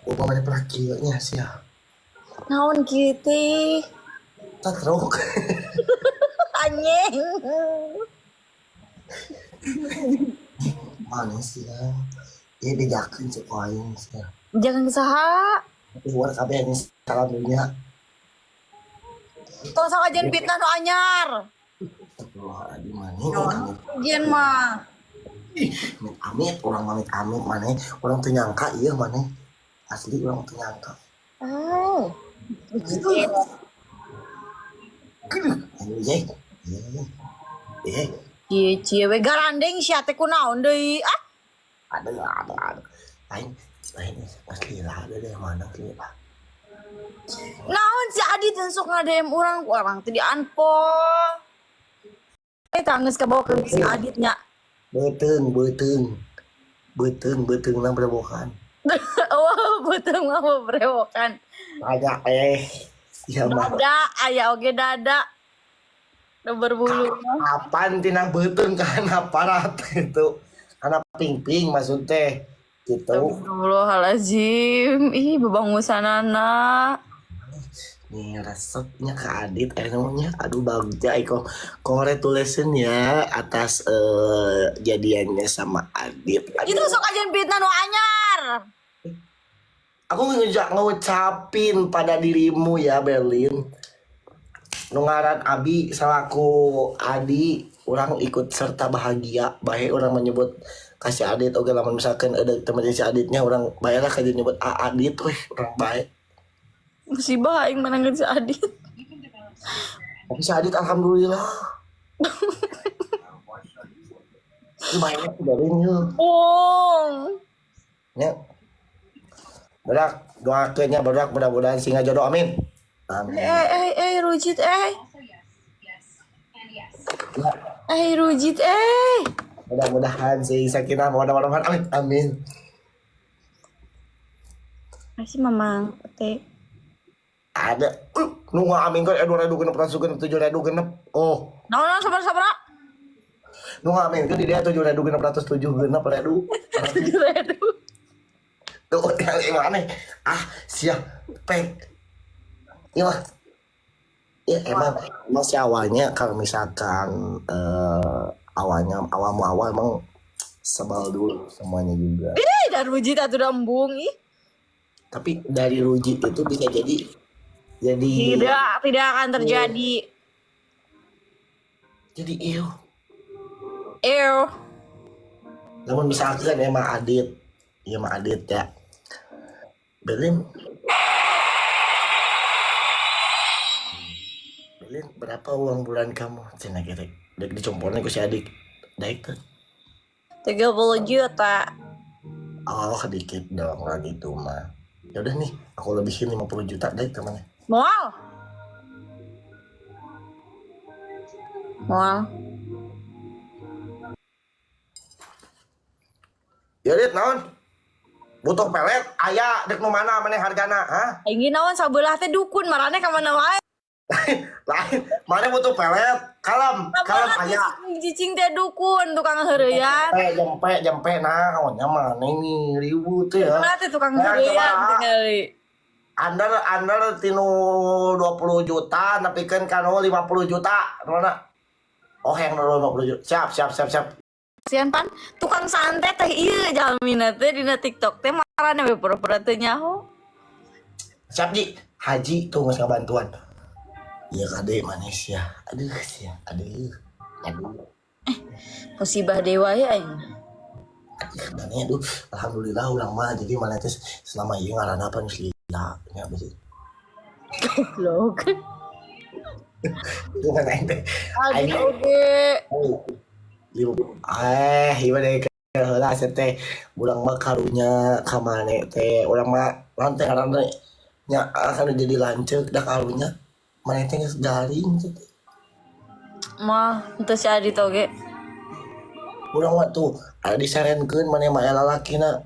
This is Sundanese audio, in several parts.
Upamanya pernah kieu nya sia. Naon kieu teh? Tatrok. Anjing. Mana sih ya? Ieu bejakeun cek aing sia. Jangan saha. Keluar kabeh anjing salam dunya. Tong sakajeun fitnah nu anyar. Astagfirullahaladzim maneh amit. Jeung mah. Ih, amit amit urang amit amit maneh urang teu nyangka ieu maneh. Asli urang teu nyangka. Oh. Anjing. Eh, Cie cie we garandeng sia teh kunaon deui? Ah, ada ada. Lain lain asli lah ada deh mana sih pak. Naon si Adit yang sok nge-DM urang ku urang teh di-unfollow. Eh tanggeus kabawa ke si Adit nya. Beuteung beuteung. Beuteung beuteung nang brebokan. Oh, beuteung mah brewokan. Banyak sia mah. Dada aya oge dada. Nu berbulu mah. Kapan tina beuteung kana parat itu. Kana ping-ping maksud teh gitu. Astagfirullahalazim. Ih, bebangusanana. Nih resepnya ke Adit namanya aduh bagja iko congratulations ya atas jadiannya sama Adit. Itu Aduh. sok aja fitnah nu anyar. Aku ngucapin pada dirimu ya Berlin. Nu ngaran Abi selaku Adi orang ikut serta bahagia bae orang menyebut kasih Adit oke lamun misalkan ada teman si Aditnya orang bae lah kayak nyebut A Adit weh orang bae. Musibah aing menangin si Adit. Tapi si Adit alhamdulillah. Itu banyak dari ini. Oh. Ya. Berak doakeunnya berak mudah-mudahan sing jodoh amin. Amin. Eh Rujit eh. Ya, Eh Rujit eh. mudah-mudahan sing sakinah mawaddah warahmah amin. Amin. Masih mamang teh. Ada nu amin kan 2607 genep. Oh, Naon naon sabar sabar. nu amin kan di dia 7607 genep redu. 7 ribu. Tuh yang mana? Ah, siap pek. Iya mah. Ya emang emang sih awalnya kalau misalkan awalnya awal mau awal emang sebal dulu semuanya juga. Ih, dan Rujit atuh da embung ih. Tapi dari Rujit itu bisa jadi Tidak, tidak akan terjadi. Jadi iyo. Ew. Namun misalkan emang Adit, ya emang Adit ya. Berlin Berlin berapa uang bulan kamu? Cina gitu. Dek dicompornya ku si Adik. Daik tuh. 30 juta. Oh, dikit dong lah gitu mah. Ya udah nih, aku lebihin 50 juta daik temannya. Moal. Moal. Ya dit naon? Butuh pelet, aya dek nu mana maneh hargana, hah? Aing naon sabelah teh dukun marane ka mana wae. Lain, mana butuh pelet? Kalem, kalem aya. Cicing teh dukun tukang heureuyan. Jempe, jempe, nah, kawannya mana nih ribut ya. Sabelah teh tukang Nah, heureuyan coba. tingali. Under tinu 20 juta, nepikeun ka nu 50 juta, mana? Oh, yang 50 juta. Siap, siap, siap, siap. Sian pan tukang santet teh ieu jalmina teh dina TikTok teh marane we pura-pura teu nyaho. Siap, Ji. Haji tuh nggak bantuan. Iya kade manis ya. Aduh, sia. Aduh. Aduh. Musibah dewa ya aing. Aduh, mana aduh. Alhamdulillah urang mah jadi mana teh selama ieu ngaranna apa geus lila nya beuh. Goblok. Itu kan aing teh. Aing oge. Ieu mah deui heula asup teh urang mah karunya ka maneh teh urang mah urang teh ngaranna nya akan jadi lanceuk da karunya maneh teh geus garing teh. Mah henteu si Adit oge. Urang mah tuh ada disarankeun maneh mah lalakina.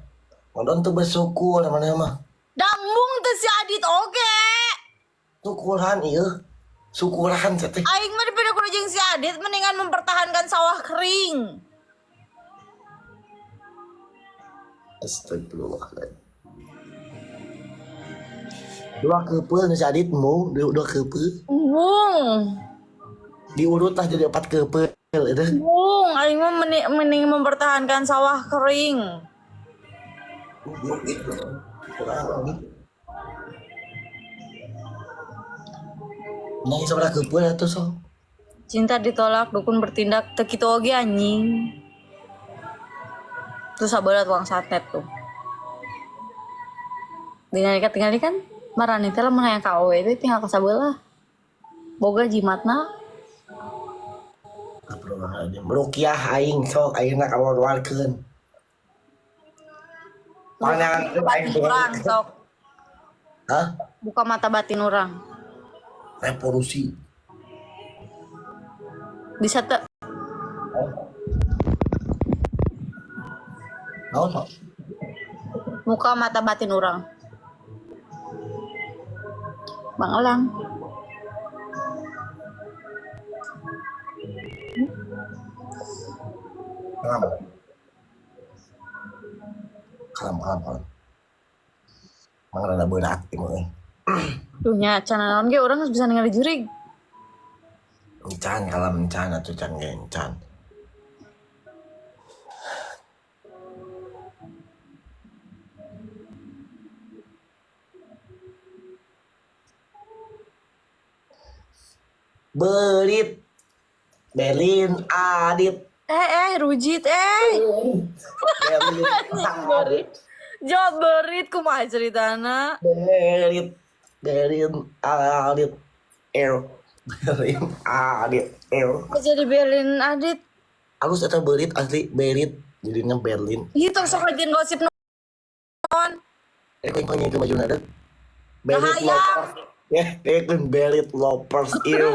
Ngodon teu bersyukur maneh mah. Dambung teu si Adit oge. Syukuran ieu. Syukuran teh. Aing mah daripada kudu jeung si Adit mendingan mempertahankan sawah kering. Astagfirullahaladzim. Dua keupeuh nu si Adit embung, dua keupeuh. Embung. Diurut lah jadi 4 keupeuh itu. Embung, aing mah mending mempertahankan sawah kering. Nah, sabaraha keupeuh atuh sok. Cinta ditolak, dukun bertindak, teu kitu oge anjing. Terus sabeula tukang satnet tuh. Tinggal tinggal kan marane teh lamun hayang ka awewe teh tinggal ka sabelah. Boga jimatna. Astagfirullahaladzim. Rukiah aing sok ayeuna kaluarkeun. Pandangan aing Batin urang sok. Hah? Buka mata batin urang. Revolusi. Bisa teu? Naon sok? Buka mata batin urang. Bang Elang. Kalam. Kalam, kalam, kalam. Mang rada berat ieu mah euy. Duh nya can naon ge urang geus bisa ningali jurig. Can kalam can atuh can ge can. Berit Berlin Adit. Rujit eh. Berlin Adit. Jawab berit kumaha ceritana? Berit Berlin Adit Air. Berlin Adit Air. Kok jadi Berlin Adit? Halus eta berit asli berit jadinya Berlin. Ih, tong sok rajin gosip non. Eh kok yang ke baju nada? Berit Hayang. lovers. Ya, kan berit lovers ieu.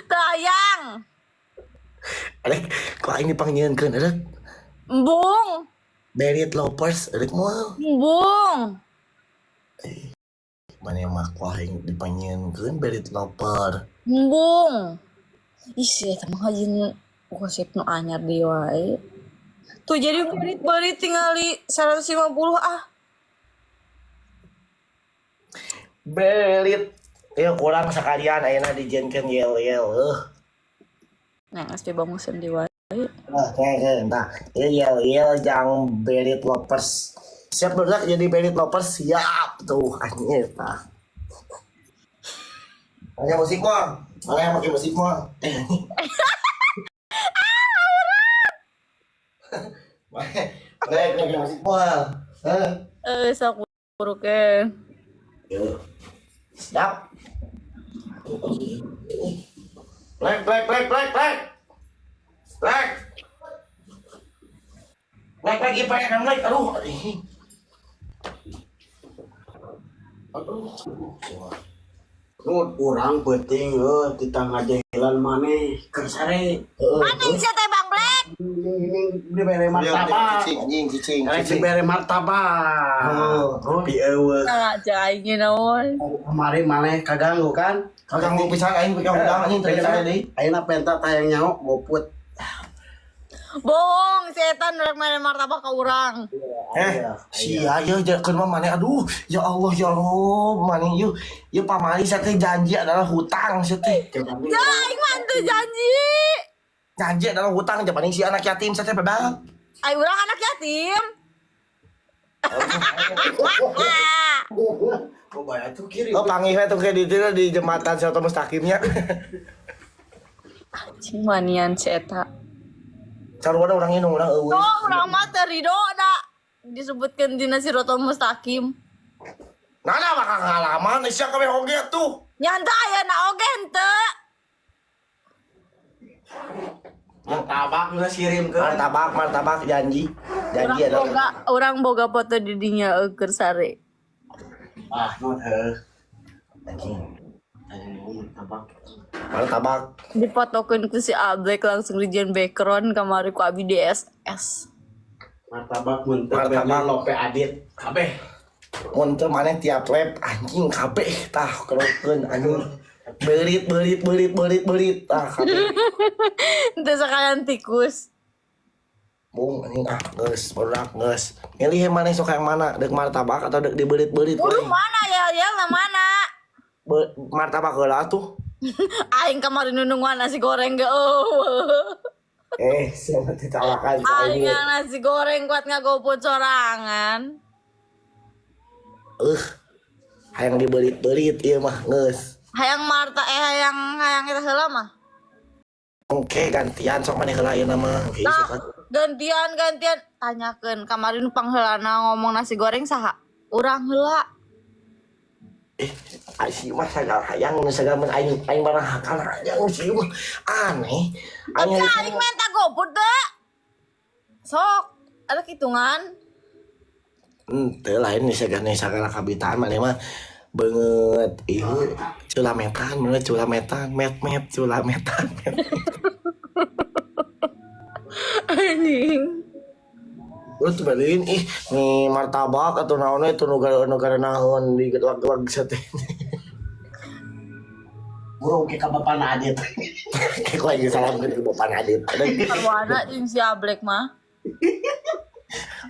Tayang. Arek, kok aing dipanggieunkeun arek? Embung. Berit lovers arek moal. Embung. Mana mah ku aing dipanggieunkeun berit lover. Embung. Ih, si eta mah ngajin gosip nu anyar deui wae. Tuh jadi berit-berit tingali 150 ah. Berit. Ya kurang sekalian ayeuna dijieunkeun yel-yel eueuh. Nah, geus dibanguseun deui wae. Nah, kayak tah. Ieu yel-yel jang berit lovers. Siap bergerak jadi berit lovers siap tuh anjir tah. Pakai musik mah. Mana yang pakai musik mah? Mana yang pakai musik mah? Hah? Eh, sok buruk e. Yo. Siap. Black, black, black, black, black. Black. Black lagi pengen black. Aduh. Aduh. Nut urang penting heuh titah ngajahilan maneh keur sare. Mana sia teh Bang Black? Ini dibere martabak. Cicing, anjing, cicing, Rek cicing. dibere martabak. Oh. Tapi eueuh. Nah, aja aing naon. Kemarin maneh kaganggu kan? Kaganggu pisan aing pika hudang anjing tadi sare deui. Ayeuna penta tayang nyaho goput. Bohong, si eta nu rek mere martabak ka urang. Sia ieu keur mah maneh aduh, ya Allah ya Allah, maneh ieu ieu pamali sia teh janji adalah hutang sia teh. Ya, aing mah teu janji. Janji adalah hutang japaning si anak yatim sia teh bebal. Ai urang anak yatim. Oh, bayar tuh kiri. Oh, panggih we tuh kayak di dieu di jembatan Siratal Mustaqimnya. Anjing manian si eta. Sarua urang ieu urang eueuh. Oh, urang mah teu rido da disebutkeun dina Siratal Mustaqim. Nah, nah bakal ngalaman sia kabeh oge tuh. Nyanta aya na oge henteu. Martabak geus kirimkeun. Martabak, martabak janji. Janji Urang adalah boga urang boga foto di dinya keur sare. Ah, nut heuh. anjing. Tayang nyaho martabak. Martabak. Dipotokeun ku si Ablek langsung dijieun background kamari ku abi DSS. Martabak mun teu Martabak. Berlin Lope Adit. Kabeh. Mun teu maneh tiap lab anjing kabeh tah kerokeun anjing. Berit berit berit berit berit tah kabeh. Henteu sekalian tikus. Bung anjing ah geus barudak geus. Milih yang mana, sok yang mana? Dek martabak atau dek dibeulit-beulit? Buru Euy? mana ya ya lah mana? Martabak heula tuh. Aing kemarin nungguan nasi goreng ge eueuh. Eh, siapa ditalakan ka Aing aing. yang nasi goreng kuat ngagoput sorangan. Eh. Hayang dibeulit-beulit ieu mah geus. Hayang marta eh hayang hayang eta heula mah. Oke, gantian sok maneh heula ieu mah. Oke, Nah, sok. gantian gantian tanyakeun kemarin pangheulana ngomong nasi goreng saha? Urang heula. Eh, si mah sagala hayang nu sagala mun aing aing barang hakan hayang si mah aneh. Aing Oke, aing minta GoFood deh. Sok, ada hitungan. Henteu lain nih sagala sagala kabitaan maneh mah beungeut ieu culametan bener culametan met met culametan met. Anjing. Lu tuh baliin ih nih martabak atau naon itu nu gara naon di lag-lag sate. Buru ke ka Bapak Adit. Kayak lagi salam ke Bapak Adit. Sarwana jeung si Ablek mah.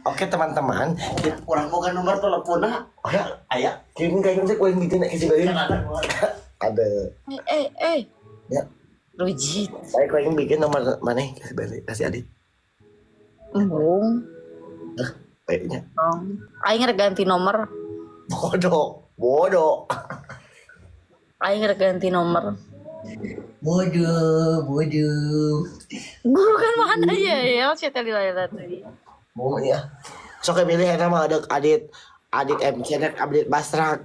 Oke teman-teman, kita Urang boga nomor teleponnya. oh ya, Aya. kirim kayaknya sih yang bikin ke si Berlin. Ada Eh eh eh. ya. Rujit. Saya yang bikin nomor mana kasih Berlin, kasih Adit. Embung. Hah, kayaknya. Dong. Aing rek ganti nomor. Bodoh, bodoh. Aing rek ganti nomor. Bodoh, bodoh. Guru kan mana ya ya si teh lila tadi. Mau ya. Sok milih eta mah ada Adit Adit MC dan Adit Basrak.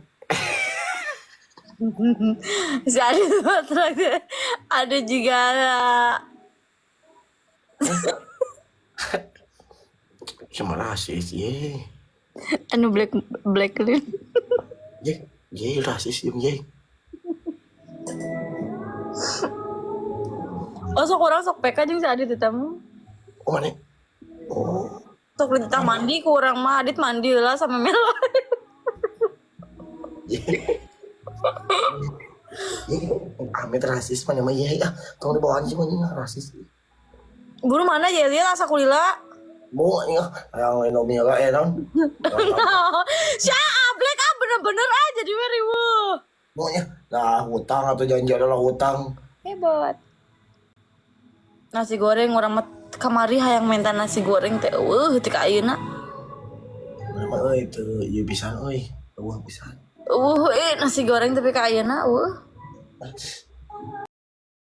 Si Adit Basrak ada juga. Cuma rasis ye. Anu Black Black Lin. Ye, ye rasis ye. Oh sok orang sok PK jeung si Adit eta mah. Oh mana? Oh. Sok dititah mandi ku urang mah Adit mandi lah sama Mela. Ye. Ye, Amit rasis mana mah ye ah, tong dibawaan sih mana rasis. Buru mana ya dia asa kulila. Mau ini ah, yang Indomie lah eh non. Si Ablek ah bener-bener ah jadi we riweuh. Mau ya, nah hutang atau janji adalah hutang. Hebat. Nasi goreng urang mah kamari hayang minta nasi goreng teh eueuh ti ka ayeuna. Nama euy teu ieu pisan euy, eueuh pisan. Eueuh eh nasi goreng tapi ka ayeuna eueuh.